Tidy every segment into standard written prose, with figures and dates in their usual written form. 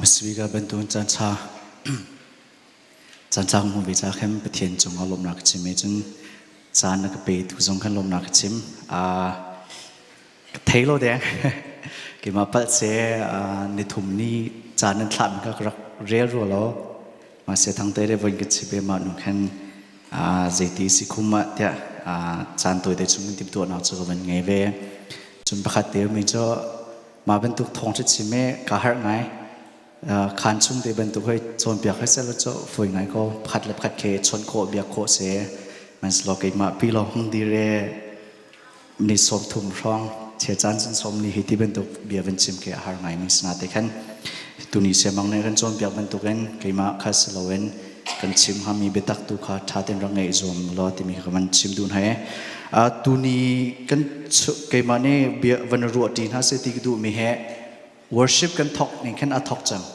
Speaker bantuin caan ṭha caan ṭha hmu ve ca khin Pathian cungah lawmhnak ka chim i cun caan na ka petu zong khan lawmhnak ka chim. Ka thei lo deng. Keimah palh seh nithum ni caan nan thlahmi kha ka rak rel rua lo. Mahse thangte le voin ka chim i mah nu khan zeiti si khum ah tiah caan tawite chung in timhtuahnak cu ka van ngei ve. Cun pakhat te mi cu mah bantuk thawng ṭha chim i kaa harh ngai. Khaan chung te bantuk hoi cawnpiak hoi seh law cu fawi ngai ko. Pakhat le pakhat khi chawnh khawh biak khawh si. Hmanhsehlaw keimah pi lawng hung dir i ni 30 hrawng chia caan cun sawm ni hi ti bantuk bia van chim khi a har ngaimi si na te khan tuni siamang nih kan cawnpiak bantukin keimah kha si loin kan chim hngami biatak tu kha ṭha tein rak ngaih zuam law timi kha van chim duh hna i tuni kan keimah nih bia van ruah ṭi hna seh ti ka duhmi he worship kan thawk ning khan a thawk cang.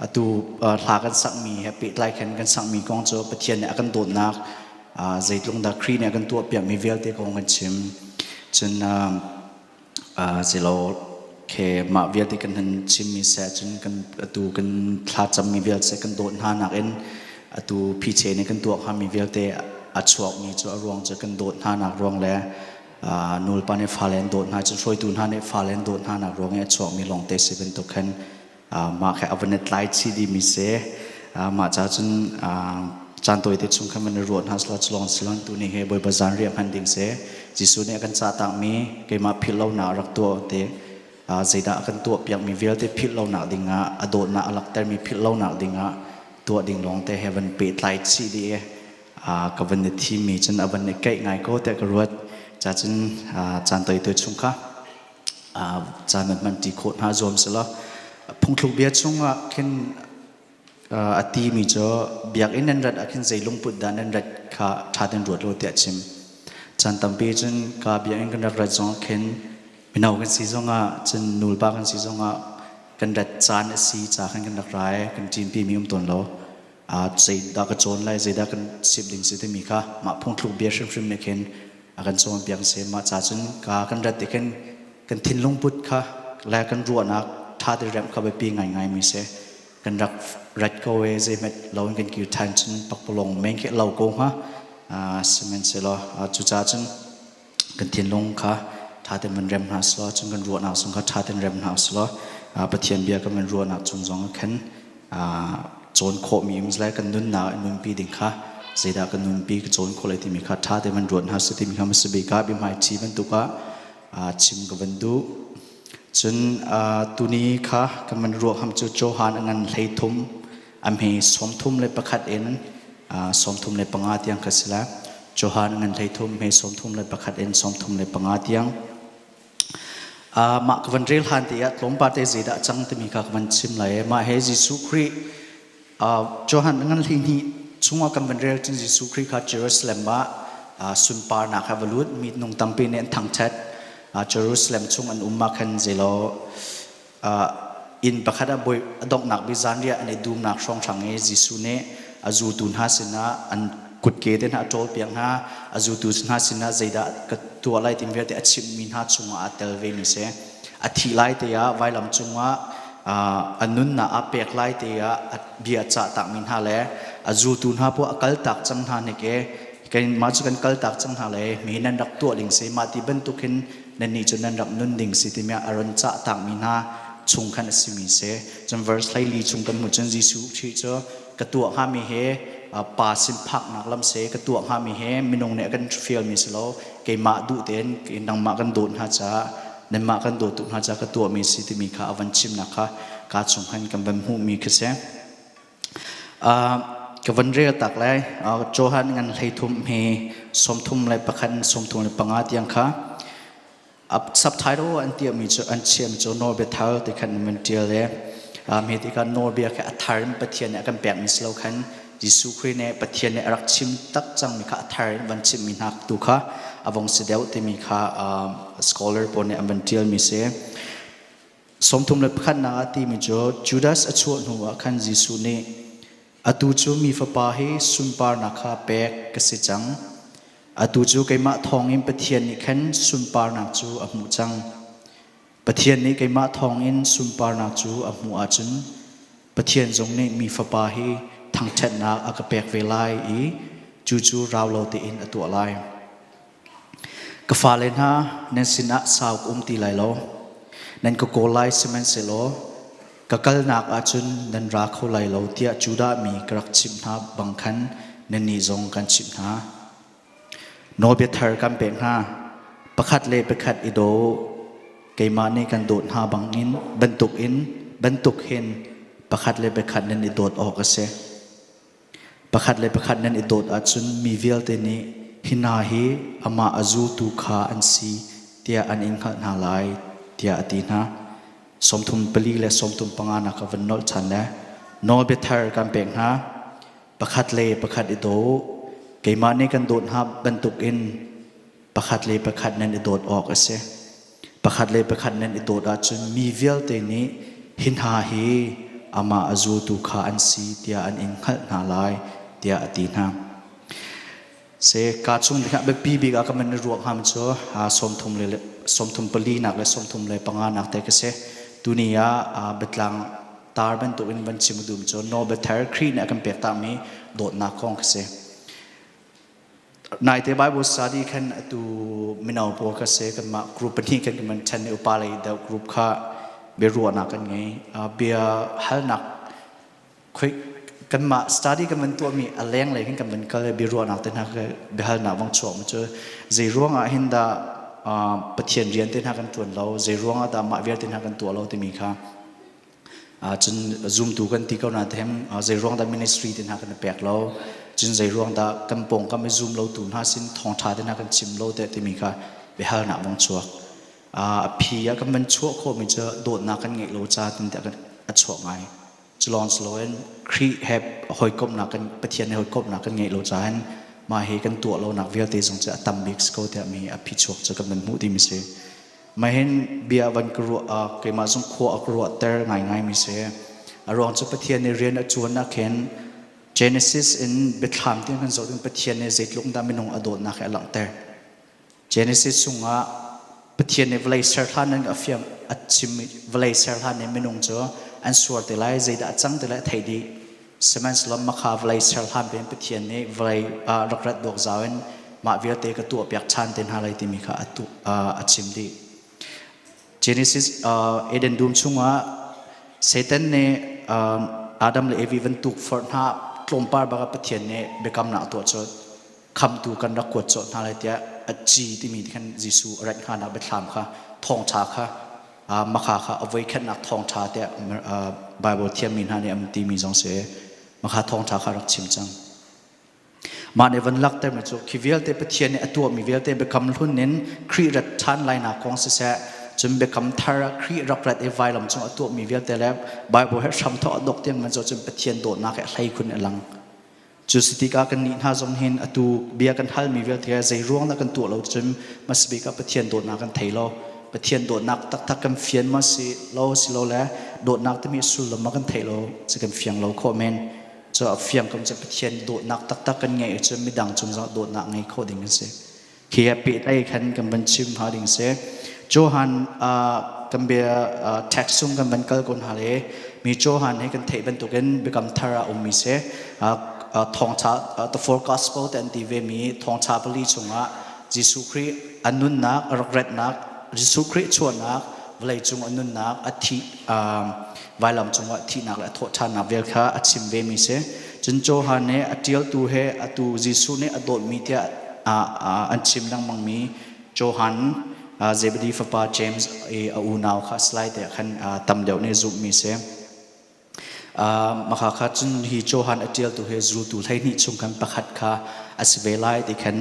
Atu hla kan sakmi he pehtlai khan kan sakmi kong cu Pathian nih a kan dawtnak, zeitlung dah Khrih nih a kan tuahpiakmi vialte kong kan chim. Cun zilo khe mah vialte kan han chimmi seh, cun kan atu kan thlacammi vialte kan dawt hna nakin atu phiche nih kan tuah hngami vialte a chuakmi cu a ruang cu kan dawt hna nak ruang le nulepa nih fale an dawt hna, cun hruaitu hna nih fale an dawt hna nak ruang i a chuakmi lawngte si bantuk khan mah kha a van i tlai chih dihmi si. Mah ca cun caan tawite chung khan van i ruah hna sila culawng silon tu ni he Bawipa zanriah hman ding si. Jesuh nih a kan cah takmi keimah philh lonak rak tuah te, zeidah a kan tuah piakmi vialte philh lonak dingah, a dawtnak a laktermi philh lonak dingah tuah ding lawngte he van pehtlai chih dih i ka van i thimmi cun a van i keih ngai ko tiah ka ruat. Ca cun caan toite chung kha caan nan hman ṭi khawh hna zuam selaw Phungthluk bia chungah khin a timi cu biakinn nan rat ah khin zei lungput dah nan rat kha ṭha tein ruat law tiah a chim. Caan tampi cun ka biakinn kan rak rat zongah khin mino kan si zongah, cun nulepa kan si zongah kan rat caan a si ca khan kan rak ra i kan ṭinpi mi um tawn lo. Zeidah ka cawn lai, zeidah kan simh ding si timi kha mah phungthluk bia hrimhrim nih khin a kan cawnpiak si. Mah ca cun ka kan rat i khin kan thinlung put kha le kan ruahnak ṭha te remh kha biapi ngaingai mi si. Kan rak rat ko e, zeihmet lo in kan kir ṭhan cun pakpalawng men khi lo ko hnga. Sihmanhsehlaw cucaah cun kan thinlung kha ṭha tein van rem hna selaw, cun kan ruahnak zong kha ṭha tein rem hna selaw, Pathian bia kan van ruahnak cung zong ah khan cawn khawhmi um lai, kan nunnak ah nunpi ding kha zeidah kan nunpi ka cawn khawh lai timi kha ṭha tein van ruat hna seh timi kha hmasa bik ah biahmaiṭhi bantuk ah chim ka van duh. Cun tuni kha kan van ruah ham cu Johan a ngan 33 a hme 31 in 35 tiang kha si lai. Johan ngan 33 hme 31 in 35 tiang. Mah ka van rel han te ah tlawmpal te zeidah cang timi kha ka van chim lai. Mah he Jesuh Khrih Johan ngan 12 chungah kan van rel cun Jesuh Khrih kha Jerusalem ah sunparnak kha va lut, mi nung tampi nih an thangṭhat. Jerusalem chung an um ah khan zeilaw inn pakhat ah bawi a donghnak bik zanriah an i dumnak hrawnghrang i Jesuh nih a zultu hna sinah an kutke te hna a ṭawlpiak hna. A zultu hna sinah zeidah ka tuah lai timi vialte a chimhmi hna chungah aa tel vemi si. A thih lai te ah vailam cungah a nunnak aa pek lai te ah a bia a cah takmi hna le a zultu hna poah a kaltak cang hna nik i mah cu kan kaltak cang hna le mi nan rak tuah ding si, mah ti bantuk hin nannih cu nan rak nun ding si timi a ron cah takmi hna chung khan a simi si. Cun verse 14 chung kan hmuh cun Jesuh Khrih cu ka tuah hngami he pa sin phaknak lam se, ka tuah hngami he minung nih a kan fialmi si lo, keimah duh tein nangmah kan dawt hna caah, nanmah kan dawt tuk hna caah ka tuahmi si timi kha a van chimnak kha ka chung khan kan van hmuhmi khi si. Ka van rel tak lai. Johan ngan 33 he 31 35 tiang kha subtitle an tiahmi cu an chiam cu Nawlbia thar ti khan an tial i mi ti kha nawlbia kha a thar in Pathian nih a kan pekmi si lo khan Jesuh Khrih nih Pathian nih a rak chim tak cangmi kha a thar in van chimmi hna tu kha a vong si deuh timi kha scholar pawl nih an van tialmi si. 31nak ah timi cu Judas a chuah hnu ah khan Jesuh nih, "Atu cu Mi Fapa hi sunparnak kha pek ka si cang. Atu cu keimah thawngin Pathian nih khan sunparnak cu a hmuh cang. Pathian nih keimah thawngin sunparnak cu a hmuh ahcun Pathian zong nih mi Fapa hi thangṭhatnak a ka pek ve lai i cucu rau lo tein a tuah lai. Ka fale hna, nan sinah sau ka um ti lai lo. Nan ka kawl lai sihmanhsehlaw ka kalnak ahcun nan ra kho lai lo tiah Judah mi ka rak chimh hna bang khan nannih zong kan chimh hna. Nawlbia thar kan pek hna. Pakhat le pakhat i daw u. Keimah nih kan dawt hna bangin bantukin bantuk hin pakhat le pakhat nan i dawt awk a si. Pakhat le pakhat nan i dawt ahcun mi vialte nih hi hna hi amah a zultu kha an si tiah an in hngalh hna lai, tiah a ti hna. 34 le 35 nak a van nolh ṭhan le nawlbia thar kan pek hna. Pakhat le pakhat i daw u. Keimah nih kan dawt hna bantukin pakhat le pakhat nan i dawt awk a si. Pakhat le pakhat nan i dawt ahcun mi vialte nih hi hna hi amah a zultu kha an si tiah an in hngalh hna lai tiah a ti hna. Se ka chung dingah biapi bik ah ka man i ruah hngam cu 34 nak le 35 nak te ka si. Tuni ah biatlang tar bantukin van chim dum cu Nobel thar Khrih nih a kan pek takmi dawtnak kong ka si. Naite Bible study khan atu mino pawl kha si kanmah group pahnih kan kan ṭhen i upa lei deuh group kha biaruahnak kan ngei. Bia halnak khoi kanmah study kan van tuahmi a lenglei hin kan van kal i biaruahnak te hna biahalnak vang chuak mi cu zei ruang ah hin dah Pathian rian te hna kan ṭuan lo, zei ruang ah dah mah vialte hna kan tuah lo timi kha cun zumtu kan ti ko na them zei ruang dah ministry te hna kan pek lo, cun zei ruang dah kan pawngkam i zum lo tu hna sin thawngṭha te hna kan chim lo te timi kha biahalnak vang chuak. A phi ah kan van chuah khawhmi cu dawtnak kan ngeih lo ca tin tiah a chuak ngai. Culawng siloin Khrih he hawikomhnak kan Pathian he hawikomhnak kan ngeih lo caah mah hi kan tuah lonak vialte zong cu a tam bik si ko tiah mi a phichuak cu kan van hmuh timi si. Mah hin bia van ka ruah ah keimah zong khua a ka ruahter ngaingai mi si. A ruang cu Pathian nih rian a ṭuan ah khin Genesis in biathlam tiang kan zoh ding Pathian nih zeitluk dah minung a dawtnak hi a langhter. Genesis chungah Pathian nih vawlei ser hlan in a fiang a chim vawlei ser hlan in minung cu an suar te lai, zeidah a cang te lai a theih dih. Sihmanhsehlaw makha vawlei ser hlan tein Pathian nih vawlei rak rat duak zau in mah vialte ka tuah piak ṭhan te hna lai timi kha a chim dih. Genesis Eden dum chungah Satan nih Adam le Evi van tukforh hna tlawmpar bak ah Pathian nih biakamnak a tuah colh. Khamtu kan rak kuat cawh hna lai tiah a ci timi khan Jesuh a rat hnganak biathlam kha thawngṭha kha makha kha a voikhatnak thawngṭha tiah Bible thiammi hna nih an timi zong si makha thawngṭha kha rak chim cang. Mah nih van laktermi cu khi vialte Pathian nih a tuahmi vialte biakam hlun in Khrih rat ṭhan lainak kong siseh, cun biakam thar ah Khrih rak rat i vailam cung a tuahmi vialte le Bible he hramthawk a dok tiang man cu cun Pathian dawtnak he hlei khun a lang. Cu si tikah kannih hna zong hin atu bia kan halmi vialte he zei ruang dah kan tuah lo cun hmasabik ah Pathian dawtnak kan thei lo. Pathian dawtnak taktak kan fian ma si lo si lo le dawtnak timi sullam ma kan thei lo cu kan fiang lo khawh men. Cu a fiang kam cu Pathian dawtnak taktak kan ngeih ahcun midang cung zong dawtnak ngei khawh ding kan si. Khi he pehtlai khan kan van chim hnga ding si. Johan kan bia text chung kan van kal ko hna le mi Johan he kan theih bantukin biakam thar ah ummi si. Thawngtha the four gospel te an ti ve mi thawngtha pali chungah Jesuh Khrih a nunnak a rak retnak Jesuh Khrih chuahnak vawlei cung a nunnak a thih vailam cungah thihnak le a thawhṭhannak vial kha a chim ve mi si. Cun Johan nih a ṭialtu he atu Jesuh nih a dawtmi tiah an chim lengmang mi Johan Zebedi fapa James i a unau kha a si lai tiah khan tam deuh nih zumhmi si. Maka kha cun hi Johan a ṭialtu hi zultu 12 chung khan pakhat kha a si ve lai ti khan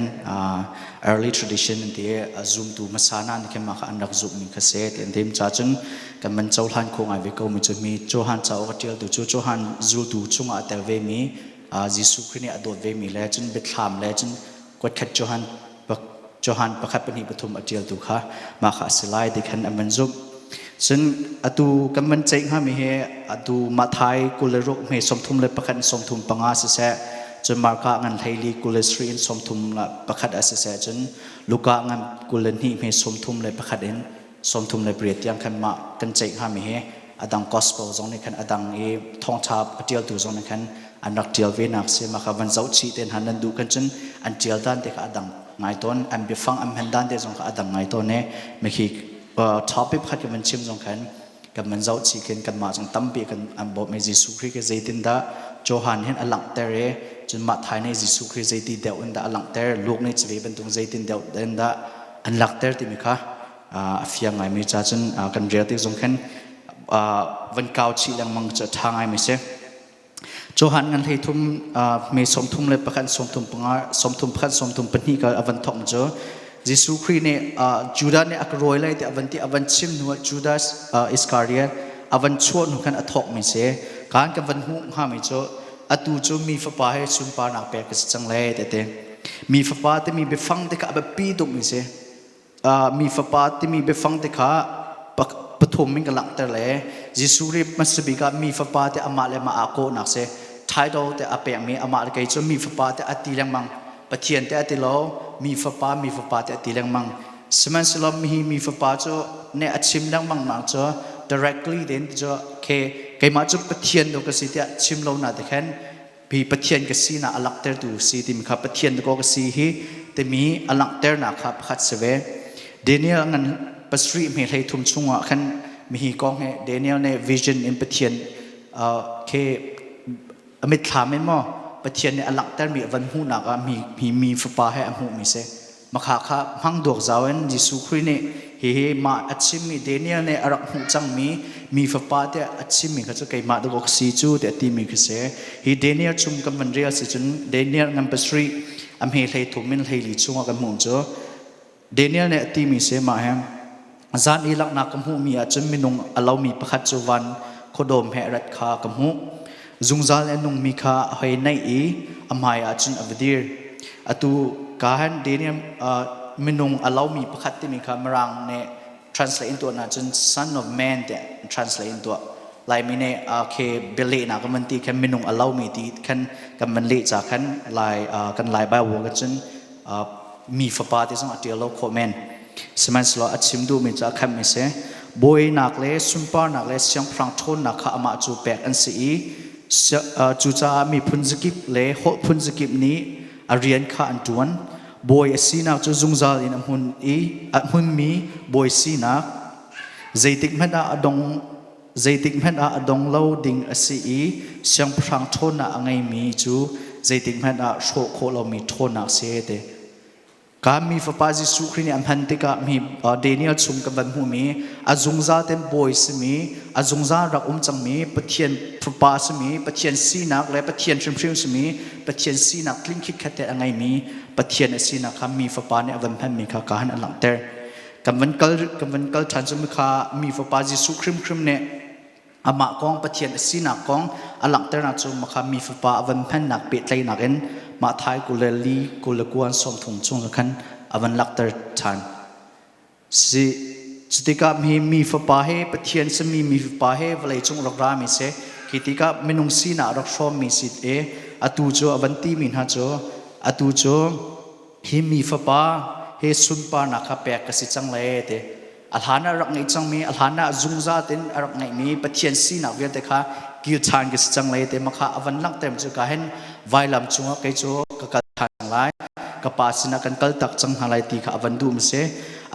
early tradition an ti i zumtu hmasa hna nih khan mah kha an rak zumhmi kha si ti an tim. Ca cun kan man cohlan khawh ngai ve ko mi cu mi Johan cauk a ṭialtu cu Johan zultu chungah a tel ve mi Jesuh Khrih nih a dawt ve mi le cun biathlam le cun kuatkhat Johan Johan pakhat pahnih pathum a ṭialtu kha mah kha a si lai ti khan an van zumh. Cun atu kan van ceih hngami hi atu Matthai 26 hme 31 in 35 siseh, cun Marka ngan 14 27 in 31 ah siseh, cun Luka ngan 22 hme 31 in 38 tiang khan mah kan ceih hngami hi. A dang gospel zong nih khan a dang i thawngṭha a ṭialtu zong nih khan an rak ṭial ve nak si. Mah kha van zoh chih te hna nan duh khan cun an ṭial dan te kha a dang ngai tawn, an biafang an hman dan te zong kha a dang ngai tawn i mikhi topic pakhat kan van chim zong khan kan van zoh chih khin kanmah zong tampi kan an bawmh i Jesuh Khrih ke zeitindah Johan hin a langhter i cun mah thai nih Jesuh Khrih zeiti deuh in dah a langhter, Luke nih cu ve bantuk zeitin deuh in dah an langhter timi kha a fiang ngaimi ca cun kan rel tik zong khin van kau chih lengmang cu a ṭha ngaimi si. Johan ngan hlei thum me 31 35 31 32 kal a van thok cu Jesuh Khrih nih Judah nih a ka rawi lai ti a van ti a van chim hnu ah Judas Iscariot a van chuah hnu khan a thawk mi si. Kan kan van hmuh hngami cu atu cu mi fapa he sunparnak pek ka si cang lai te te. Mi fapa timi biafang te kha a biapi tuk mi si. Mi fapa timi biafang te kha pathum in ka langhter le Jesuh ri hmasa bik ah mi fapa te amah le amah aa kawhnak si. Title te a pekmi amah le kei cu mi fapa te a ti lengmang. Pathian te a ti lo, mi fapa mi fapa te a ti lengmang. Sihmanhsehlaw mi mi fapa cu ne a chim lengmang nak cu directly den cu ke keimah cu Pathian do ka si tiah chim lo na te khan hi Pathian ka sinak a langhtertu si timi kha Pathian dakaw ka si hi timi a langhternak kha pakhat si ve. Daniel ngan pasarih hme hlei thum chungah khan mihi kong he Daniel nih vision in Pathian ke a mitthlam in maw Pathian nih a langhtermi a van hmuhnak ah mi mi fapa he a hmuhmi si. Makha kha hmang duak zau in Jesuh Khrih nih hihi mah a chimmi Daniel nih a rak hmuh cangmi mi fapa tiah a chimmi kha cu keimah dawk awk si cu tiah timi khi si. Hi Daniel chung kan van rel si cun Daniel ngan pasarih a hme hlei thum in hlei li chungah kan hmuh cu Daniel nih a timi si mah he zan i laknak ka hmuhmi ahcun minung a lomi pakhat cu van khuadawm he rat kha ka hmuh. Zungzal a nungmi kha a hei naih i a hmai ah cun a va dir. Atu ka han Daniel minung a lomi pakhat timi kha Mirang nih translate in tuah ahcun son of man tiah translate in tuah. Laimi nih khi bialehnak kan van ti khan minung a lomi ti khan kan van leh ca khan Lai kan Lai Bible ka cun mi fapa ti zong a ṭial lo khawh men. Sihmanhsehlaw a chim duhmi cu a khammi si. Bawinak le sunparnak le siangpahrang ṭhawnnak kha amah cu pek an si i cucaah miphun zakip le holh phun zakip nih a rian kha an ṭuan. Bawi a sinak cu zungzal in a hmun i a hmunmi bawi sinak zeitik hmanh ah a dong zeitik hmanh ah a dong lo ding a si i siangpahrang ṭhawnnak a ngeimi cu zeitik hmanh ah hrawh khawh lomi ṭhawnnak si te. Ka mi fapa Jesuh Khrih nih a hman tikah mi Daniel chung kan van hmuhmi a zungzal ten bawi simi a zungzal rak um cangmi Pathian fapa simi Pathian sinak le Pathian hrimhrim simi Pathian sinak tling khitkhat te a ngeimi Pathian a sinak kha mi fapa nih a van hmanmi kha ka han a langhter. Kan van kal kan van kal ṭhan cu kha mi fapa Jesuh hrimhrim nih Amah kong Pathian a sinak kong a langhternak cu makha mi fapa a van hmannak pehtlaihnak in Matthai 24 29 30 chung khan a van langhter ṭhan. Si cutikah mi mi fapa he Pathian simi mi fapa he vawlei cung rak rami si khi tikah minung sinak rak hrawmmi si i atu cu a van timi hna cu atu cu hi mi fapa he sunparnak kha pek ka si cang le ti a hlan ah rak ngeih cangmi a hlan ah zungzal in a rak ngeihmi Pathian sinak vialte kha kil ṭhan ka si cang lai te ma kha a van langhter cu ka hin vailam cungah kei cu ka kal ṭhan cang lai ka pa sinah kan kal tak cang hna lai ti kha a van duh mi si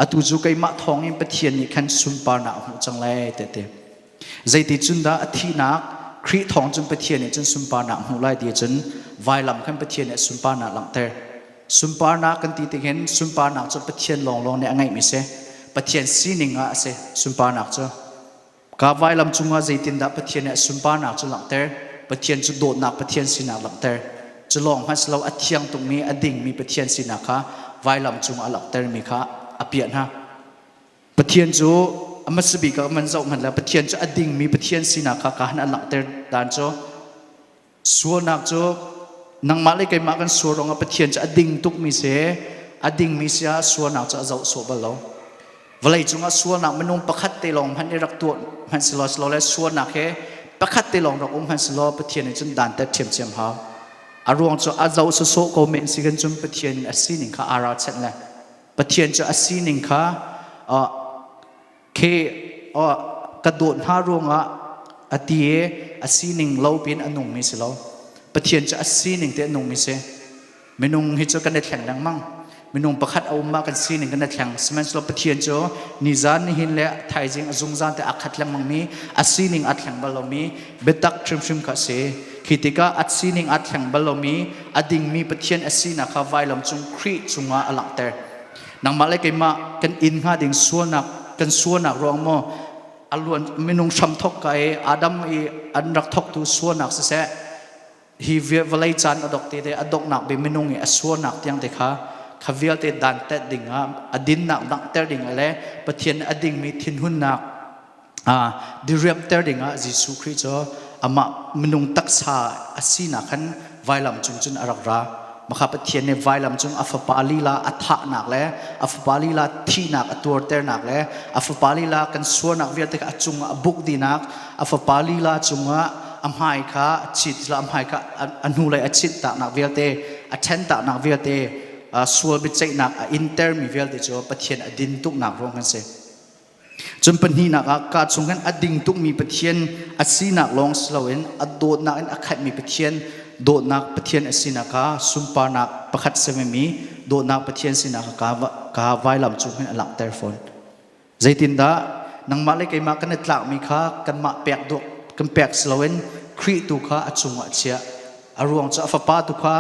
atu cu keimah thawngin Pathian nih khan sunparnak a hmuh cang lai te te zeiti cun dah a thihnak Khrih thawng cun Pathian nih cun sunparnak hmuh lai ti cun vailam khan Pathian nih sunparnak langhter Sunparnak kan ti tik hin sunparnak cu Pathian lawnglawng nih a ngeihmi si. Pathian sining ah a si sunparnak cu. Ka vailam cungah zeitindah Pathian nih a sunparnak cu langhter? Pathian cu dawtnak Pathian sinak langhter. Cu lawng hmanh si lo a thiang tukmi a dingmi Pathian sinak kha vailam cungah a langhtermi kha a piah hna. Pathian cu a hmasa bik ah man zoh hmanh le Pathian cu a dingmi Pathian sinak kha ka han a langhter dan cu Sualnak cu nangmah le keimah kan sual ruangah Pathian cu a ding tukmi si, a dingmi si ah sualnak cu a zoh sawh bal lo. Vawlei cungah sualnak minung pakhat te lawng hmanh i rak tuah hmanh si law si le sualnak he pakhat te lawng rak um hmanh si law Pathian nih cun dantat ṭhiamṭhiam hau. A ruang cu a zoh sawsawh ko men si kan cun Pathian a sining kha aa ralchanh le Pathian cu a sining kha khi Ka dawt hna ruangah a ti i a sining lo piin a nungmi si lo. Pathian cu a sining te a nungmi si. Minung hi cu kan i thleng lengmang. Minung pakhat a um ah kan sining kan i thleng. Sihmanhsehlaw Pathian cu nizan nihin le thaizing a zungzal te aa khat lengmangmi, a sining aa thleng bal lomi biatak hrimhrim kha a si. Khi tikah a sining aa thleng bal lomi, a dingmi Pathian a sinak kha vailam cung Khrih cungah a langhter. Nangmah le keimah kan inn hnga ding sualnak kan sualnak ruang maw a luan minung hramthok ka i Adam i an rak thoktu sualnak siseh hi vawlei caan a dok te te a donghnak bi minung i a sualnak tiang te kha kha vialte dantat ding ah a dinnak langhter ding ah le Pathian a dingmi thinhunnak diriamhter ding ah Jesuh Khrih cu amah minung taksa a sinak khan vailam cung cun a rak ra. Makha Pathian nih vailam cung a fapa lila a thahnak le a fapa lila thihnak a tuarternak le a fapa lila kan sualnak vialte kha a cungah a buk dinak a fapa lila cungah a hmai kha a chit a hmai kha a hnulei a chit taknak vialte a ṭhen taknak vialte sual biaceihnak a intermi vialte cu Pathian a din tuknak ruang kan si. Cun pahnihnak ah ka chung hin a ding tukmi Pathian a sinak lawng si loin a dawtnak in a khatmi Pathian dawtnak Pathian a sinak kha sunparnak pakhat semimi dawtnak Pathian sinak kha ka vailam cung hin a langhter fawn. Zeitindah nangmah le keimah kan i tlakmi kha kanmah pek duh kan pek si loin Khrih tu kha a cungah chiah. A ruang cu a fapa tu kha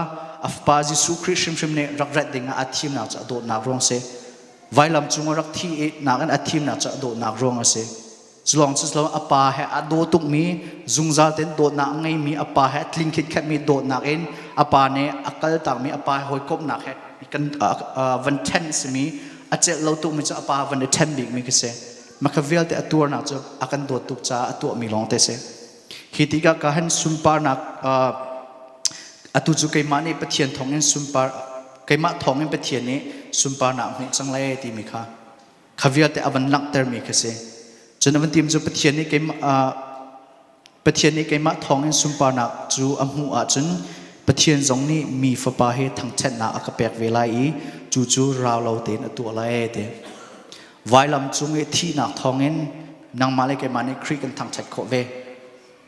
a fapa Jesuh Khrih hrimhrim nih rak rat dingah a thimnak cu a dawtnak ruang si. Vailam cung a rak thi i nakin a thimnak cu a dawtnak ruang a si. Culawng cu a pa he a daw tukmi zungzal tein dawtnak a ngeimi a pa he a tling khitkhetmi dawtnak in a pa nih a kaltakmi a pa he hawikomhnak he kan van ṭhen simi a celh lo tukmi cu a pa van i ṭhen bikmi khi si. Maka vialte a tuarnak cu a kan dawt tuk caah a tuahmi lawng te si. Hi tikah ka han sunparnak atu cu keimah nih Pathian thawngin sunpar keimah thawngin Pathian nih sunparnak hmuh cang lai timi kha kha vialte a van langhtermi kha si. Cun a van tim cu Pathian nih keimah Pathian nih keimah thawngin sunparnak cu a hmuh ahcun Pathian zong nih mi fapa hi thangṭhatnak a ka pek ve lai i cu cu rau lo tein a tuah lai ti. Vailam cung i thihnak thawngin nangmah le keimah nih Khrih kan thangṭhat khawh ve.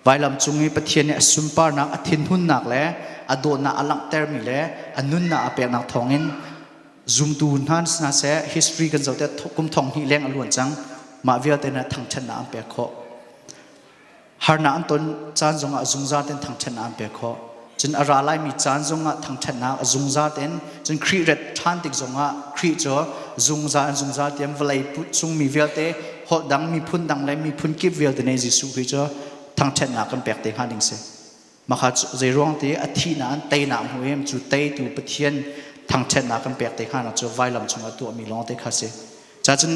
Vailam cung i Pathian nih a sunparnak, a thinhunnak le a dawtnak a langhtermi le a nunnak a peknak thawngin zumtu hna hna seh history kan zoh te kum thong hnih leng a luan cang. Mah vialte na thangṭhatnak an pek khawh. Harnak an ton caan zongah zungzal tein thangṭhatnak an pek khawh. Cun a ra laimi caan zongah thangṭhatnak a zungzal tein cun Khrih ret ṭhan tik zongah Khrih cu zungzal in zungzal tiang vawlei cung mi vialte holh dang miphun dang le miphun kip vialte nih Jesuh Khrih cu thangṭhatnak kan pek te hnga ding si. Maka zei ruang ti a thihnak an teinak hmu em cu teitu Pathian thangṭhatnak kan pek te hnga nak cu vailam cungah tuahmi lawng te kha si. Cacun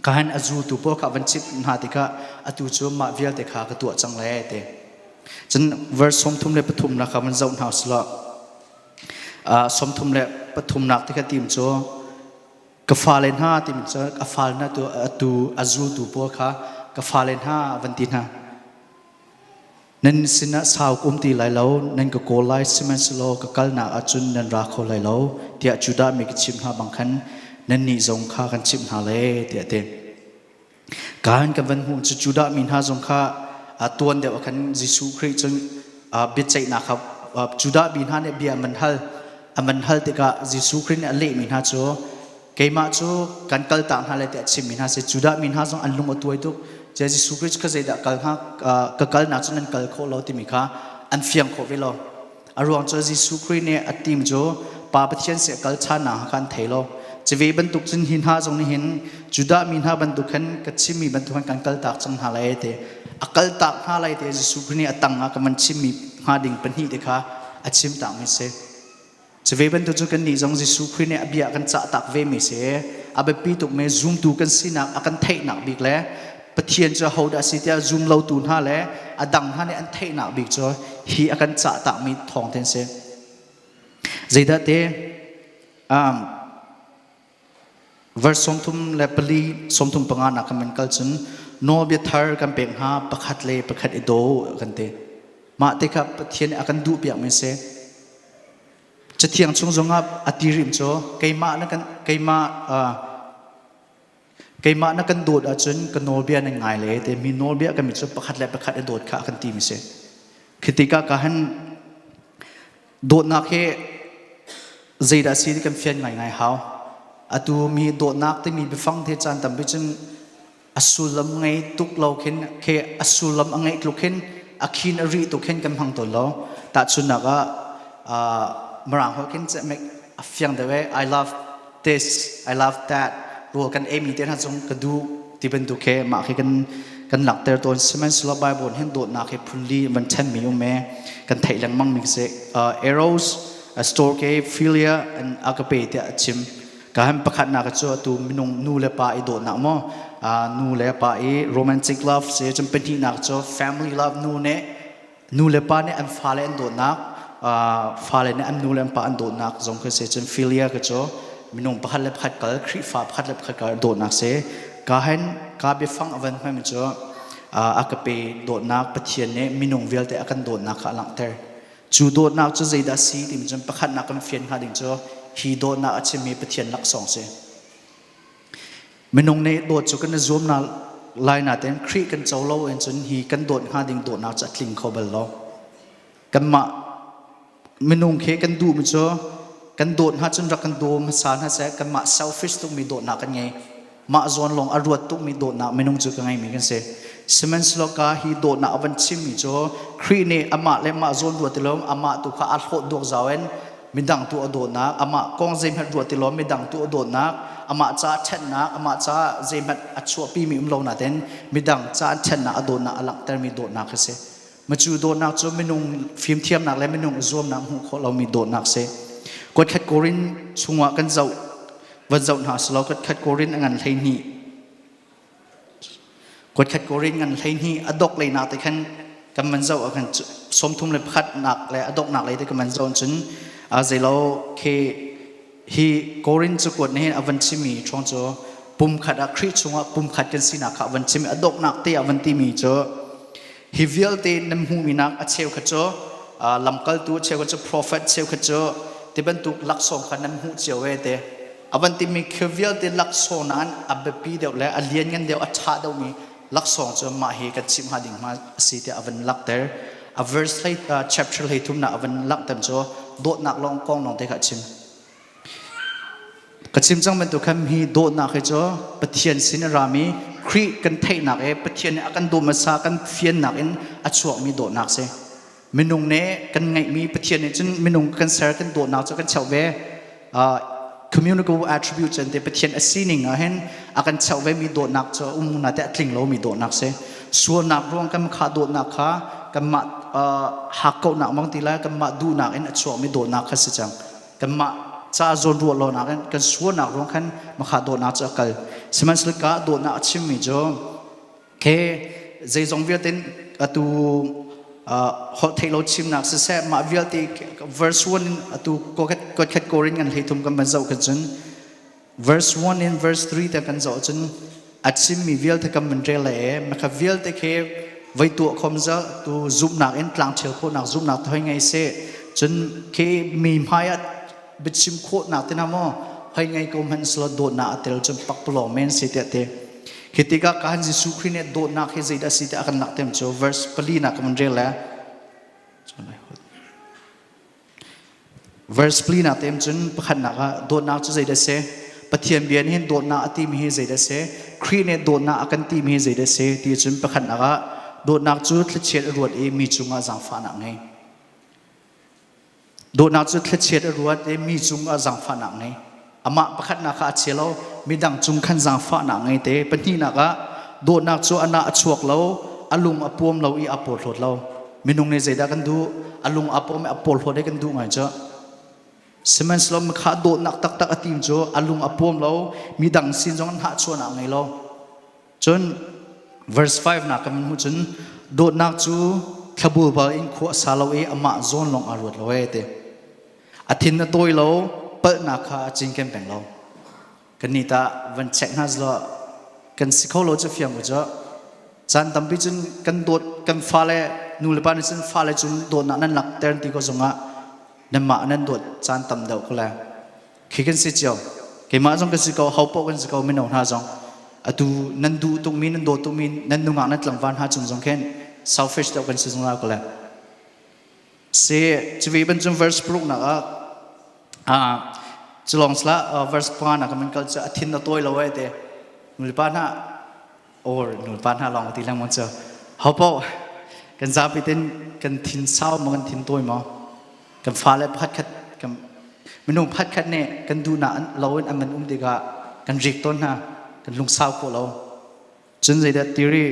kahan a zultu pawl kha van chimh hna tikah atu cu mah vialte kha ka tuah cang lai ti. Cun verse 33 nak kha van zoh hna usih 33 nak ti kha tim cu ka fale hna timi cu a fale hna tu atu a zultu pawl kha ka fale hna van ti hna. Nan sinah sau ka um ti lai lo, nan ka kawl lai, sihmanhsehlaw ka kalnak ahcun nan ra kho lai lo, tiah Judah mi ka chimh hna bang khan nannih zong kha kan chimh hna lai, tiah a ti. Kaan kan van hmuh cu Judah mi hna zong kha tuan deuh ah khan Jesuh Khrih cun biaceihnak kha Judah mi hna nih bia an van hal. An van hal tikah Jesuh Khrih nih a lehmi hna cu keimah cu kan kaltak hna lai tiah chimmi hna si. Judah mi hna zong an lung a tuai tuk. Jesuh Khrist kha zeidah kal hnga ka kalnak cu nan kal khawh lo timi kha an fiang khawh ve lo. A ruang cu Jesuh Khrih nih a tim cu Pa Pathian seh kal ṭhannak kha an thei lo. Cuve bantuk cun hi hna zong nih hin Judah mi hna bantuk khan ka chimmi bantuk khan kan kaltak cang hna lai ti. A kaltak hna lai ti Jesuh Khrih nih a tang ah ka van chimmi hnga ding pahnih te kha a chim takmi si. Cuve bantuk cu kannih zong Jesuh Khrih nih a bia kan cah tak ve mi si. A biapi tuk mi zumtu kan sinak a kan theihnak bik le Pathian cu ahodah si tiah zum lotu hna le a dang hna nih an theihnak bik cu hi a kan cah takmi thawng ten si. Zeidah te verse 34 35 nak kan kal cun nawlbia thar kan pek hna pakhat le pakhat i daw kan ti. Mah te kha Pathian a kan duh piak mi si. Cathiang chung zongah a ti rim cu keimah na kan keimah. Keimah na kan dawt ahcun ka nawlbia nan ngai le te mi nawlbia kan mi cu pakhat le pakhat i dawt kha a kan ti mi si. Khi tikah ka han dawtnak hi zeidah si ti kan fian ngaingai hau. Atu mi dawtnak timi biafang te caan tampi cun a sullam ngei tuk lo khin khi a sullam a ngeih tluk khin a khin a rih tuk khin kan hmang tawn lo. Tahchunhnak ah Mirang holh khin a fiang deuh i I love this, I love that rawl kan eimi te hna zong ka duh ti bantuk khi mah khi kan langhter tawn. Sihmanhsehlaw Bible hin dawtnak hi phunli van ṭhenmi um e kan theih lengmang mi si. Eros, storge, philia and agape tiah a chim. Ka han pakhatnak cu atu minung nu le pa i dawtnak maw nu le pa i romantic love si cun pahnihnak cu family love nu nih nu le pa nih an fale an dawtnak fale nih an nu le an pa an dawtnak zong khi si cun philia ka cu minung pakhat le pakhat kal Khrihfa pakhat le pakhat kal dawtnak si ka hen ka biafang a van hmami cu a ka pe dawtnak Pathian nih minung vialte a kan dawtnak kha a langhter. Cu dawtnak cu zeidah si timi cun pakhatnak kan fian hnga ding cu hi dawtnak a chimmi Pathian laksawng si. Minung nih dawt cu kan i zuam na lai nain Khrih kan co lo in cun hi kan dawt hnga ding dawtnak cu a tling kho bal lo. Kanmah minung khi kan duhmi cu kan dawt hna cun rak kan daw hmasa hna seh kanmah selfish tukmi dawtnak kan ngei. Mah zawn lawng a ruat tukmi dawtnak minung cu ka ngeimi kan si. Sihmanhsehlaw ka hi dawtnak a van chimmi cu Khrih nih amah le mah zawn ruat ti lo amah tu kha a hlawt duak zau in midang tu a dawtnak, amah kong zeihmanh ruat ti lo midang tu a dawtnak, amah caah ṭhennak, amah caah zeihmanh a chuahpimi um lo nain midang caah ṭhennak a dawtnak a langhtermi dawtnak a si. Macu dawtnak cu minung fimthiamnak le minung zuamnak hmuh khawh lomi dawtnak si. Kuatkhat Korin chungah kan zoh van zoh hna selaw kuatkhat Korin a ngan 12 Kuatkhat Korin ngan 12 a dok leinak te khan kan man zoh ah khan 31 nak le a doknak lei te kan man zoh cun zeilo khi hi Korin cakuat nih hin a van chimmi ṭhawng cu pumkhat ah Khrih chungah pumkhat kan sinak kha a van chim i a doknak te a van timi cu hi vialte nan hmuhmi nak a cheukhat cu lamkaltu a cheukhat cu prophet cheukhat cu ti bantuk laksawng kha nan hmuh cio ve te a van timi khi vialte laksawng nain a biapi deuh le a lianngan deuh a ṭha deuhmi laksawng cu mah hi kan chimh hnga ding hma a si tiah a van langhter. A verse hlei chapter 13 nak a van langhter cu dawtnak lawng kong lawng te kha a chim. Ka chim cang bantuk khan hi dawtnak hi cu Pathian sin a rami Khrih kan theihnak e Pathian nih a kan dawt hmasa kan fiannak in a chuakmi dawtnak si. Minung nih kan ngeihmi Pathian nih cun minung kan ser kan dawtnak cu kan cheuh ve. Communicable attributes an ti Pathian a sining ah hin a kan cheuh ve mi dawtnak cu um na te a tling lomi dawtnak si. Sualnak ruang kan kha dawtnak kha kanmah hakkauhnak mang ti lai kanmah duhnak in a chuakmi dawtnak kha si cang. Kanmah ca zawn ruah lo nak in kan sualnak ruang khan makha dawtnak cu a kal. Sihmanhsehlaw ka dawtnak a chimmi cu Ke zeizong vialte atu holh theih lo chimnak siseh mah vialte verse 1 in atu khat korin kan 13 kan van zoh kan cun verse 1 in verse 3 te kan zoh cun a chimmi vialte kan van rel le e maka vialte khi voi tuah khom za tu zumhnak in tlang ṭhial khawhnak zumhnak te hoi ngei se cun khi mi hmai ah biachim khawhnak te na maw hoi ngei ko hmanh selaw dawtnak a tel cun pakpalawng men si tiah te Khi tikah kan Jesuh Khrih nih dawtnak hi zeidah a si ti a kan langhter cu verse pali nak kan rel le verse pali nak tem cun pakhatnak ah dawtnak cu zeidah a si? Pathian bia nih hin dawtnak a timi hi zeidah a si? Khrih nih dawtnak a kan timi hi zeidah a si? Ti cun pakhatnak ah dawtnak cu thlachiat a ruat i mi cungah zaangfahnak ngei. Dawtnak cu thlachiat a ruat i mi cungah zaangfahnak ngei. Amah pakhatnak kha a chia lo, midang cung khan zaangfahnak ngei te. Pahnihnak ah dawtnak cu a nah a chuak lo, a lung a puam lo i a porhlawt lo. Minung nih zeidah kan duh? A lung a puam i a porhlawt i kan duh ngai cu. Sihmanhsehlaw mikha dawtnak taktak a tim cu a lung a puam lo, midang sin zong hnahchuahnak ngei lo. Cun verse 5 nak kan hmuh cun dawtnak cu thlabulbal in khua a sa lo i amah zawn lawng aa ruat lo ee ti. A thin a tawi lo, palhnak kha a cinken peng lo. Kan nih tah van check hna zlo kan si kho lo cu fiang ko cu. Caan tampi cun kan dawt kan fale nu le pa nih cun fale cung dawtnak nan langhter ti ko zongah nanmah nan dawt caan tam deuh ko le. Khi kan si cio. Keimah zong kan si ko, ho paoh kan si ko, mino hna zong. Atu nan duh tukmi, nan dawt tukmi, nan nungak nan tlangval hna cung zong khin selfish deuh kan si zungzal ko le. Si cuve bantuk verse paruknak ah culong sala verse panga nak kan kal cu a thin a tawi lo ai te nulepa hna or nulepa hna lawng ti lengmang cu hopo kan zapi ten kan thin sau maw kan thin tawi maw kan fale pakhat khat kan minung pakhat khat nih kan duhnak lo in an man um tikah kan rik tawn hna kan lungsau khawh lo. Cun zeidah tiri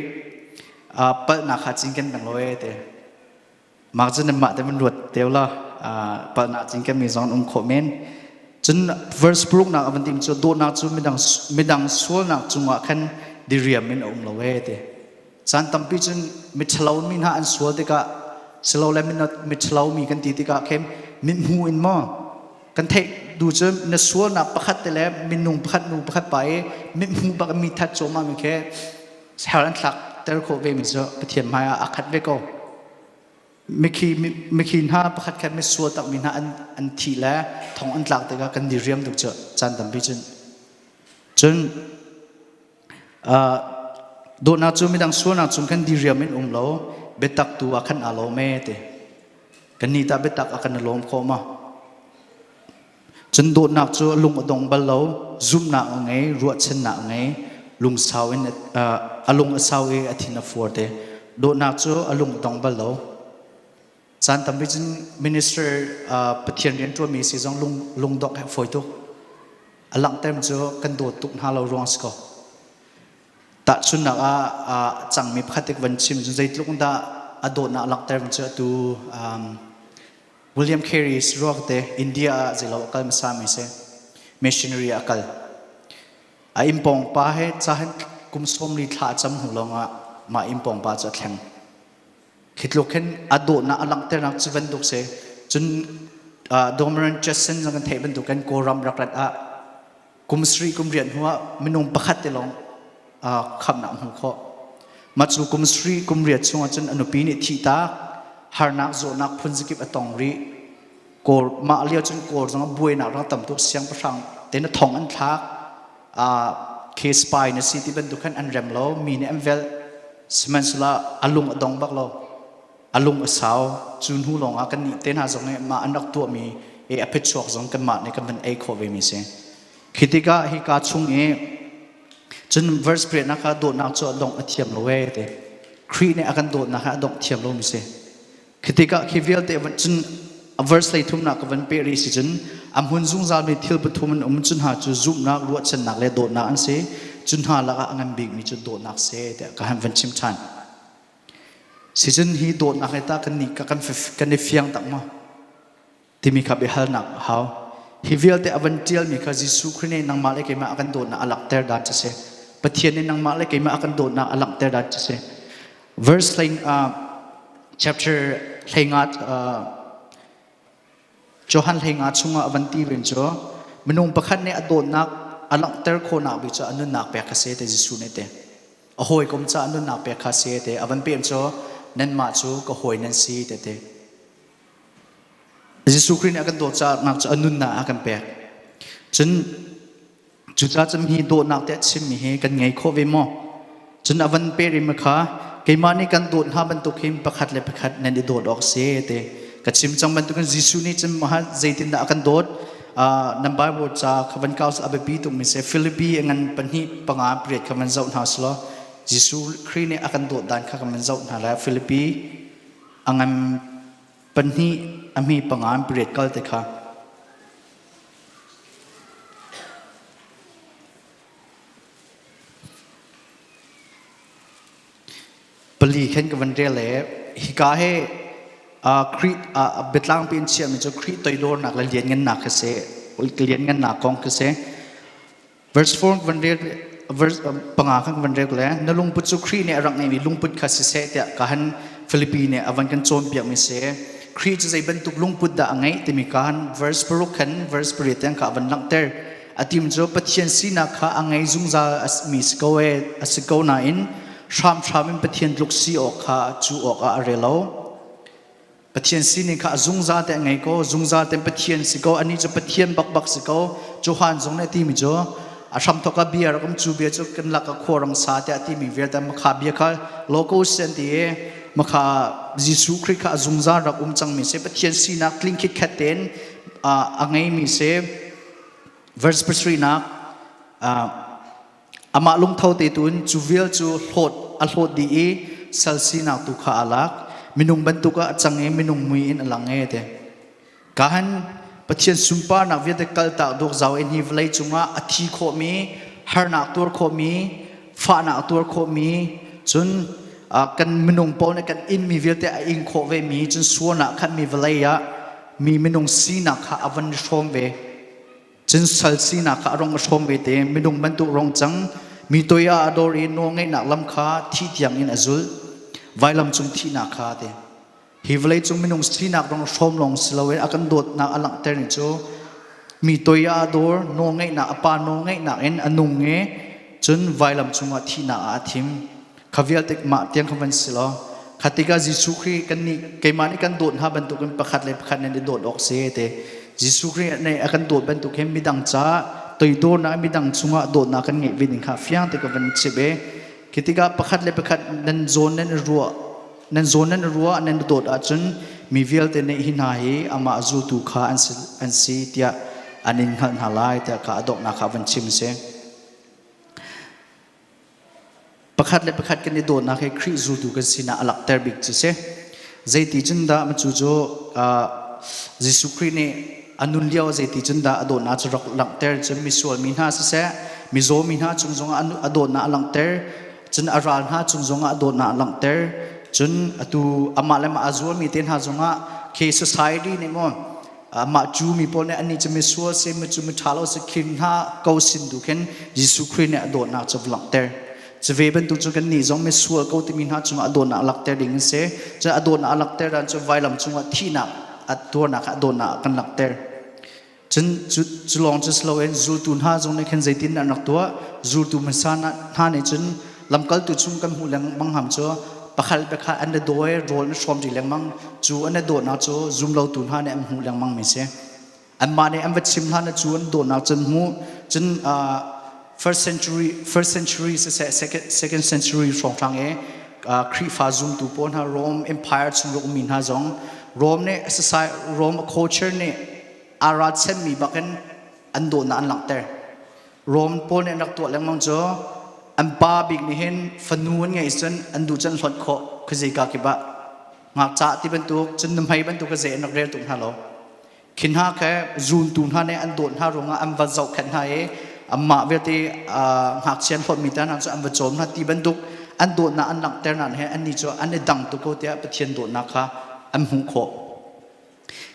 palhnak kha cinken peng lo e te. Mah cu nanmah te van ruat teo la palhnak cinken mi zong um khawh men. Cun verse paruknak a van tim cu dawtnak cu midang midang sualnak cungah khan diriam in a um lo e te. Caan tampi cun miṭhalo mi hna an sual tikah silole miṭhalo mi kan ti tikah khin mithmu in maw kan theih du cu na sualnak pakhat te le minung pakhat nu pakhat pa i mithmu bak mi that cuahmah mi khi hell an thlak ter khawh ve mi cu Pathian hmai ah a khat ve ko. Mikhi mikhi hna pakhat khat mi sual tak mi hna an an thi le thong an tlak tikah kan diriam tuk cu caan tampi cun. Cun Dawtnak cu midang sualnak cung khan diriam in um lo, biatak tu ah khan aa lawm ee ti. Kannih tah biatak ah kan i lawm khawh ma? Cun dawtnak cu lung a dong bal lo, zumhnak a ngei, ruahchannak a ngei, lungsau in a lung a sau i a thin a fuar te. Dawtnak cu a lung a dong bal lo. Caan tampi cun minister Pathian rian ṭuanmi si zong lung lungdongh he fawi tuk. A langhter cu kan dawt tuk hna lo ruang si ko. Tahchunhnak ah cangmi pakhat te van chim cun zeitluk dah a dawtnak a langhter cu atu William Carey ruak te India ah zeilo a kal hmasa mi si. Missionary a kal. A innpawng pa he cahan kum 40 thla a cam hnu lawngah mah innpawng pa cu a thleng. Khi tluk hin a dawhnak a langhternak cu bantuk si. Cun Domoran Jetson zong kan theih bantuk kan Kawlram rak rat ah kum sarih kum riat hnu ah minung pakhat te lawng khamnak hmu khawh. Mah cu kum sarih kum riat chung ah cun a nupi nih thihtak harnak zawtnak phunzakip a tong rih. Kawl mah lio cun Kawl zong ah buainak rak tam tuk siangpahrang te na thong an thlak. Khi spy na si ti bantuk khan an rem lo mi nih an velh. Sihmanhsehlaw a lung a dong bak lo. A lung a sau. Cu hnu lawngah kan nih te hna zong nih mah an rak tuahmi i a phichuak zong kanmah nih kan van ei khawh ve mi si. Khi tikah hika chung i cun verse pariatnak kha dawtnak cu a dongh a thiam lo ee ti. Khrih nih a kan dawtnak kha a dongh thiam lo mi si. Khi tikah khi vialte cun a verse lei thumnak ka van peh rih si cun a hmun zungzalmi thil pathum an um cu hna cu zumhnak, ruahchannak le dawtnak an si. Cu hna lakah a ngan bikmi cu dawtnak si tiah ka han van chim ṭhan. Si cun hi dawtnak he tah kan nih kan kan i fiang tak maw? Timi kha biahalnak a hau. Hi vialte a van ṭialmi kha Jesuh Khrih nih nangmah le keimah a kan dawtnak a langhter dan cu si. Pathian nih nangmah le keimah a kan dawtnak a langhter dan cu si. Verse hlei chapter hleinga Johan hleinga chungah a van ti rin cu minung pakhat nih a dawtnak a langhter khawhnak bik cu a nunnak pek kha si te Jesuh nih te. A hawikom ca a nunnak pek kha si te a van pem cu nanmah cu ka hawi nan si te te. Jesuh Khrih nih a kan dawt caah cu a nunnak a kan pek. Cun cucaah cun hi dawtnak te a chimmi hi kan ngei khawh ve maw? Cun a van pe rih kha keimah nih kan dawt hna bantuk hin pakhat le pakhat nan i dawt awk si ti ka chim cang bantukin Jesuh nih cun zeitindah a kan dawt? Nan Bible ca kha van kau a biapi tukmi si Filipi ngan pahnih panga pariat kha van zoh hna selaw Jesuh Khrih nih a kan dawt dan kha kan van zoh hna lai. Filipi a ngan pahnih a hmi panga in pariat kal te kha pali khan ka van rel le hika he Khrih biatlang piin chiahmi cu Khrih toidornak le lianngannak kha si lianngannak kong kha si. Verse 4 van rel verse panga khan van rel le na lungput cu Khrih nih a rak ngeimi lungput kha siseh tiah ka han Filipi nih a van kan cawnpiak mi si. Khrih cu zei bantuk lungput dah a ngeih timi ka han verse paruk khan verse pariat tiang kha a van langhter. A tim cu Pathian sinak kha a ngei zungzal mi si ko e a si ko nain hramhram in Pathian tluk si awk kha cu awk ah a rel lo. Pathian sining kha a zungzal te a ngei ko, zungzal te Pathian si ko, anih cu Pathian bakbak si ko. Johan zong nih a timi cu. A hramthawk ah bia rak um, cu bia cu kan lak ah khuarang sa tiah timi vialte makha bia kha logos an ti i makha Jesuh Khrih kha a zungzal rak um cangmi si, Pathian sinak tling khitkhet tein a ngeimi si. Verse pasarihnak, amah lungtho te tu in cu vial cu hlawt a hlawt dih i sal sinak tu kha a lak, minung bantuk ah a cang i minung mui in a lang e te. Kahan Pathian sunparnak vialte kaltak dawk zau in hi vawlei cungah a thi khawhmi, harnak tuar khawhmi, fahnak tuar khawhmi, cun kan minung pawl nih kan inmi vialte a ing khawh vemi, cun sualnak khanmi vawlei ah mi minung sinak kha a van i hrawm ve. Cun sal sinak kha a rong a hrawm ve te, minung bantuk rong cang, mi toi ah a dor i nawlngeihnak lam kha thi tiang in a zulh. Vailam cung thihnak kha te. Hi vawleicung minung sinak rong hrawm lawng si loin a kan dawtnak a langhter ni cu mi toi ah a dawr, nawlngeihnak a pa nawlngeihnak in a nung i cun vailam cungah thihnak ah a thim. Kha vialte mah tiang kha van si law kha tikah Jesuh Khrih kan nih keimah nih kan dawt hna bantukin pakhat le pakhat nan i dawt awk si te. Jesuh Khrih nih a kan dawt bantuk hin midang caah toidornak midang cungah dawtnak kan ngeih ve ding kha fiang te ka van chim i khi tikah pakhat le pakhat nan zawn nan i ruah Nan zawn nan ruah nan dawt ahcun mi vialte nih hi hna hi amah zultu kha an si tiah an in hngalh hna lai tiah kha a donghnak kha van chim si. Pakhat le pakhat kan i dawtnak hi Khrih zultu kan sinak a langhter bik cu si. Zeiti cun dah cu cu Jesuh Khrih nih a nun lio zeiti cun dah a dawtnak cu rak langhter cun misual mi hna siseh mizaw mi hna cung zongah a dawtnak a langhter, cun a ral hna cung zongah a dawtnak a langhter, cun atu amah le mah a zualmi te hna zongah khi society nih maw amah Jew mi pawl nih annih cu misual si mi cu mi ṭha lo si khin hna ko sin tu khin Jesuh Khrih nih a dawtnak cu va langhter. Cu ve bantuk cu kannih zong misual ko timi hna cungah a dawtnak a langhter ding an si. Cun a dawtnak a langhter dan cu vailam cungah thihnak a tuarnak a dawtnak a kan langhter. Cun cu lawng cu si loin zultu hna zong nih khin zeitin an rak tuah? Zultu hmasa hna nih cun lamkaltu chung kan hmuh lengmang ham cu pakhat pakhat an i dawi, rawl an hrawm ṭi lengmang. Cu an i dawtnak cu zumlotu hna nih an hmuh lengmang mi si. Anmah nih an va chim hlan cu an dawtnak cu an hmuh. Cun first century siseh, second century hrawnghrang i Khrihfa zumtu pawl hna Rome Empire chung rak ummi hna zong Rome nih society, Rome culture nih aa ralchanmi bakin an dawtnak an langhter. Rome pawl nih an rak tuah lengmang cu an pa bik nih hin fanu an ngeih cun an duh cun hlonh khawh khuazei ka kip ah ngakchah ti bantuk cun nuhmei bantuk kha zei an rak rel tuk hna lo. Khi hna kha zultu hna nih an dawt hna ruangah an va zohkhenh hna i anmah vialte ngakchia an hlawtmi te hna cu an va cawm hna ti bantuk an dawtnak an langhter hna he annih cu an i dang tuk ko tiah Pathian dawtnak kha an hmuh khawh.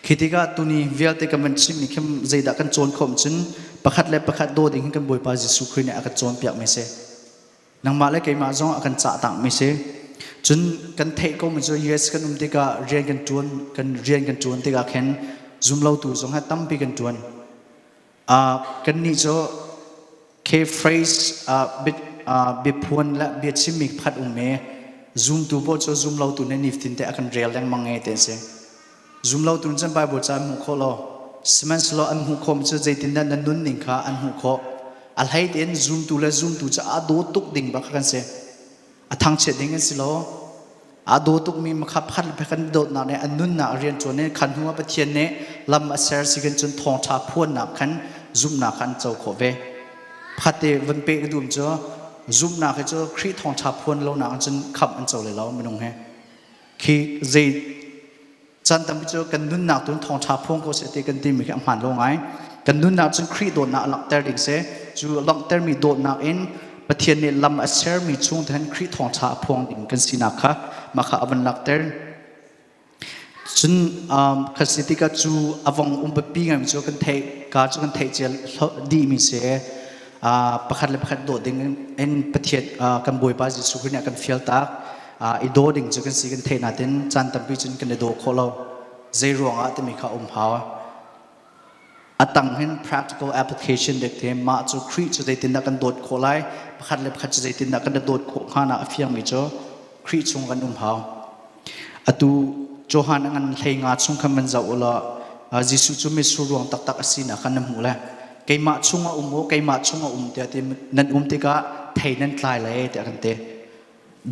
Khi tikah tuni vialte kan van chimmi khi zeidah kan cawn khawh cun pakhat le pakhat daw ding hin kan Bawipa Jesuh Khrih nih a kan cawnpiak mi si. Nangmah le keimah zong a kan cah takmi si. Cun kan theih ko mi cu US kan um tikah rian kan ṭuan, kan rian kan ṭuan tikah khin zumlotu zong he tampi kan ṭuan. Kannih cu K phrase biaphuan le biachimmi pakhat um i zumtu paoh cu zumlotu nih nifatin te a kan rel lengmang e ti an si. Zumlotu nih cun Bible ca an hmuh khawh lo. Sihmanhsehlaw an hmuh khawhmi cu zeitindah na nunning kha an hmuh khawh. A hlei tein zumtu le zumtu cu aa daw tuk ding bak kha kan si. A thangchiat ding an si lo. Aa daw tukmi makha pakhat le pakhat kan dawtnak nih an nunnak a rian ṭuan i khan hnu ah Pathian nih lam a ser si kan cun thawngṭha phuannak khan zumhnak kha an co khawh ve. Pakhat te van peh ka duhmi cu zumhnak hi cu Khrih thawngṭha phuan lonak ah cun khamh an co lai lo minung hi. Khi zei caan tampi cu kan nunnak tun thawngṭha phuang ko seh ti kan timi khi a hmaan lo ngai. Kan nunnak cun Khrih dawtnak a langhter ding si. Cu langhtermi dawtnak in Pathian nih lam a sermi chung te hin Khrih thawngṭha a phuang ding kan sinak kha mah kha a van langhter. Cun kan si tikah cu a vong um biapi ngaimi cu kan theih ka cu kan theih cia dihmi si. Pakhat le pakhat dawt ding in Pathian kan Bawipa Jesuh Khrih nih a kan fial tak. I daw ding cu kan si kan theih natin caan tampi cun kan i daw khawh lo. Zei ruangah timi kha um hau. A tang hin practical application dek te mah cu Khrih cu zeitindah kan dawt khawh lai, pakhat le pakhat cu zeitindah kan i dawt khawh hnga nak a fiangmi cu Khrih chung kan um hau. Atu Johan a ngan 15 chung khan van zoh u law Jesuh cu mitsur ruang taktak a sinak khan na hmuh lai. Keimah chungah um u, keimah chungah um tiah ti nan um tikah thei nan tlai lai tiah kan ti.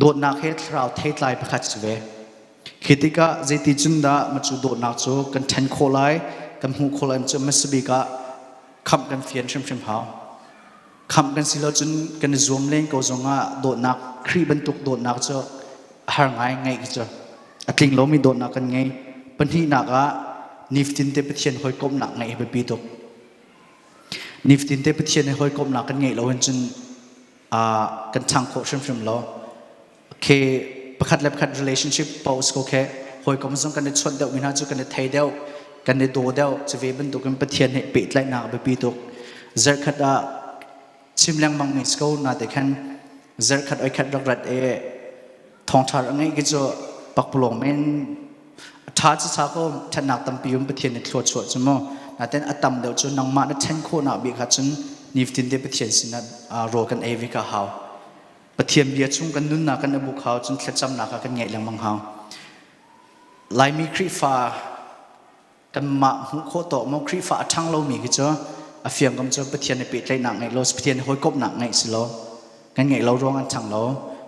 Dawtnak he thlarau theitlai pakhat si ve. Khi tikah zeiti cun dah macu dawtnak cu kan ṭhen khawh lai, kan hmuh khawh lai cu hmasabik ah khamh kan fian hrimhrim hau. Khamh kan si lo cun kan i zuam len ko zongah dawtnak Khrih bantuk dawtnak cu a har ngai ngeih cu a tling lomi dawtnak kan ngei. Pahnihnak ah nifatin te Pathian hawikomhnak ngeih hi biapi tuk. Nifatin te Pathian he hawikomhnak kan ngeih lo hin cun kan ṭhang khawh hrimhrim lo. Khi pakhat le pakhat relationship post ko khi hawikom zong kan i chawnh deuh mi hna cu kan i thei deuh, kan i daw deuh. Cu ve bantukin Pathian he pehtlaihnak a biapi tuk. Zarhkhat ah chim lengmang mi si ko na te khan zarhkhat oi khat rak rat e thawngṭha rak ngeih khi cu pakpalawng men ṭha cu sa ko ṭhatnak tampi um Pathian nih thlua chuah cu mu. Natin a tam deuh cu nangmah na ṭhen khawhnak bik ah cun nifatin te Pathian sinah rawl kan ei ve ka hau. Pathian bia chung kan nunnak kan i buk hau cun thlacamnak ah kan ngeih lengmang hau. Laimi Khrihfa kanmah hmuh khawh tawk maw Khrihfa a ṭhang lomi khi cu a fiang kam cu Pathian he pehtlaihnak ngeih lo Pathian he hawikomhnak ngeih si lo kan ngeih lo ruang an ṭhang lo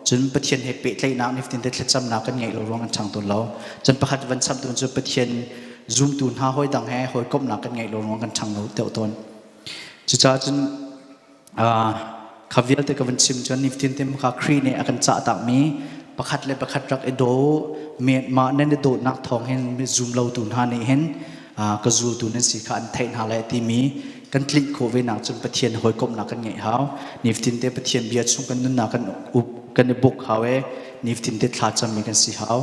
cun Pathian he pehtlaihnak nifatin te thlacamnak kan ngeih lo ruang an ṭhang tawn lo cun pakhat van chap ding cu Pathian zumtu hna hawi dang he hawikomhnak kan ngeih lo ruang kan ṭhang lo deuh tawn. Cucaah cun Kha vialte ka van chim cun nifatin te kha Khrih nih a kan cah takmi pakhat le pakhat rak i daw mah nan i dawtnak thawng hin zum lotu hna nih hin ka zultu nan si kha an theih hna lai timi kan tlinh khawh ve nak cun Pathian hawikomhnak kan ngeih hau. Nifatin te Pathian bia chung kan nunnak kan up kan i buk hau e nifatin te thla cammi kan si hau.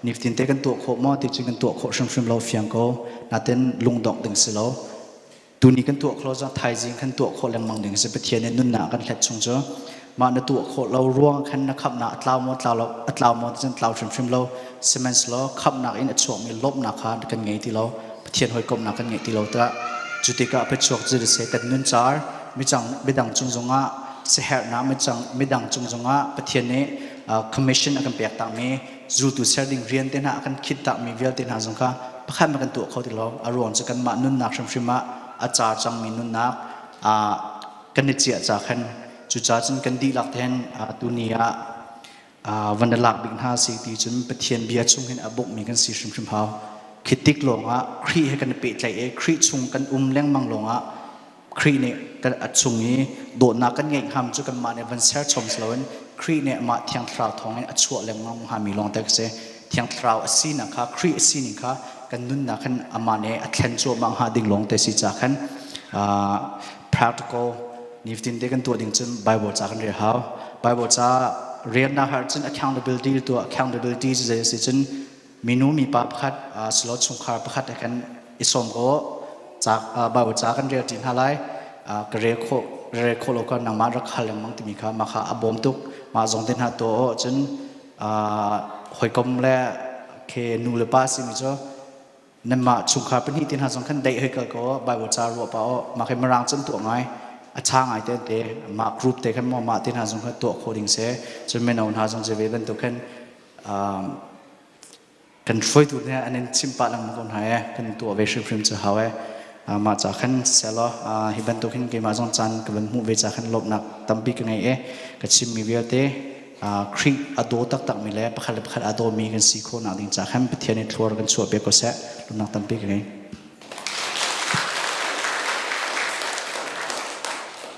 Nifatin te kan tuah khawh maw ti cun kan tuah khawh hrimhrim lo fiang ko. Natin lungdongh ding si lo. Tuni kan tuah khawh lo thaizing kan tuah khawh lengmang ding si. Pathian nih nunnak kan hlet chung cu mah na tuah khawh lo ruang khan na khamhnak a tlau maw tlau lo a tlau maw cun tlau hrimhrim lo. Sihmanhsehlaw khamhnak in a chuakmi lawmhnak kha kan ngei ti lo. Pathian hawikomhnak kan ngei ti lo tikah cu tikah pachuak cu seh kan nun car midang midang cung zongah siaherhnak midang midang cung zongah Pathian nih commission a kan pek takmi zultu ser ding rian te hna a kan khit takmi vialte hna zong kha pakhat ma kan tuah kho ti lo. A ruang cu kanmah nunnak hrimhrim ah a car cangmi nunnak kan i ciah ca khan cucaah cun kan dihlak te hin tuni ah van i lak bik hna si ti cun Pathian bia chung hin a bawmhmi kan si hrimhrim hau. Khi tik lawngah Khrih he kan i pehtlaih i Khrih chung kan um lengmang lawngah Khrih nih kan a chung i dawtnak kan ngeih hngam cu kanmah nih van ser chom si loin Khrih nih amah Thiang Thlarau thawngin a chuah lengmang hngami lawng te si. Thiang Thlarau a sinak kha Khrih a sining kha kan nunnak khan amah nih a thlen cuahmah hnga ding lawng te si ca khan practical nifatin te kan tuah ding cun Bible ca kan rel hau. Bible ca relnak har cun accountability tuah. Accountability cu zei a si cun minu mipa pakhat silo chungkhar pakhat he kan i sawm ko ca Bible ca kan rel ṭi hna lai. Ka rel khawh rel khawh lo kha nangmah rak hal lengmang timi kha mah kha a bawm tuk. Mah zong te hna tuah cun hawikom le ke nu le pa simi cu nanmah chungkhar pahnih te hna zong khan daih hoi kal ko Bible ca ruah pa o mah khi mirang cun tuah ngai a ṭha ngai te te mah group te khan maw mah te hna zong kha tuah khawh ding se cun mino hna zong ve bantuk khan kan hruaitu nih an in chimh pah lengmang ko hna e kan tuah ve hrimhrim cu hau e mah ca khan selaw hi bantuk hin keimah zong caan ka van hmuh ve ca khan lawmhnak tampi ka ngei e ka chimmi vialte Khrih a daw taktakmi le pakhat le pakhat a dawmi kan si khawh nak ding ca khan Pathian nih thluar kan chuah pe ko seh. Lawmhnak tampi ka ngei.